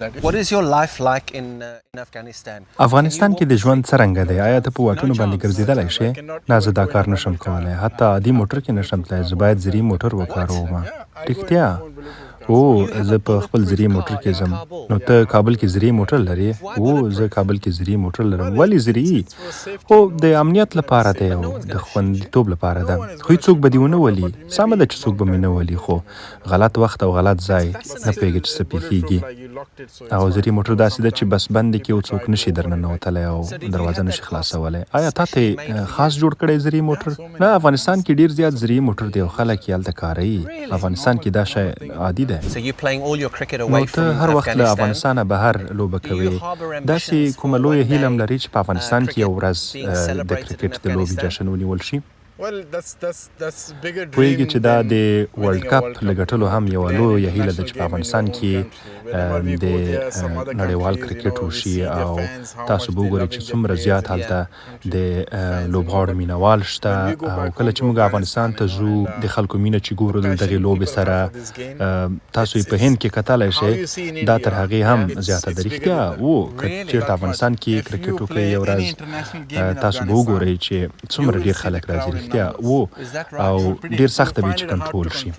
What is your life like in Afghanistan? افغانستان کې د ژوند څرنګه دی؟ آیا ته په واټونو باندې ګرځېدلی شې؟ نه، زه دا کار نشم کولی. حتی عادي موټر کې نشم تللی. زه باید زرهي موټر وکاروم. رښتیا؟ او زه په خپل زرهي موټر کې ځم. نو ته کابل کې زرهي موټر لرې؟ او زه کابل کې زرهي موټر لرم. ولې زرهي؟ خو د امنیت لپاره دی او د خوندیتوب لپاره ده. خو هیڅوک به دې ونه ولي. سمه ده چې څوک به مې نه ولي، خو غلط وخت او غلط ځای، نه پوهېږې چې څه پېښېږي. او زرهي موټر داسې ده چې بس بند کې او څوک نشي درننوتلی او دروازه نشي خلاصولی. آیا تا ته خاص جوړ کړی زرهي موټر؟ نه، افغانستان کې ډیر زیات زرهي موټر دی او خلک یې هلته کاروي. افغانستان کې دا شی عادي دی. نو ته هر وخت له افغانستانه بهر لوبه کوې. داسې کومه لویه هیله هم لرې چې په افغانستان کې یو ورځ د کرکټ د لوبې جشن ونیول شي؟ پوهېږي چې دا د ورلډ کپ له ګټلو هم یوه لویه هیله ده چې په افغانستان کې د نړیوال کرکټ وشي، او تاسو به وګورئ چې څومره زیات هلته د لوبغاړو مینوال شته. او کله چې موږ افغانستان ته ځو، د خلکو مینه چې ګورو د دغې لوبې سره، تاسو یې په هند کې کتلی شئ، دا تر هغې هم زیاته ده. رښتیا وو، که چېرته افغانستان کې کرکټ وکړئ یو ورځ، تاسو به وګورئ چې څومره ډیر خلک راځي. رښتیا وو، او ډیر سخته وي چې کنټرول شي.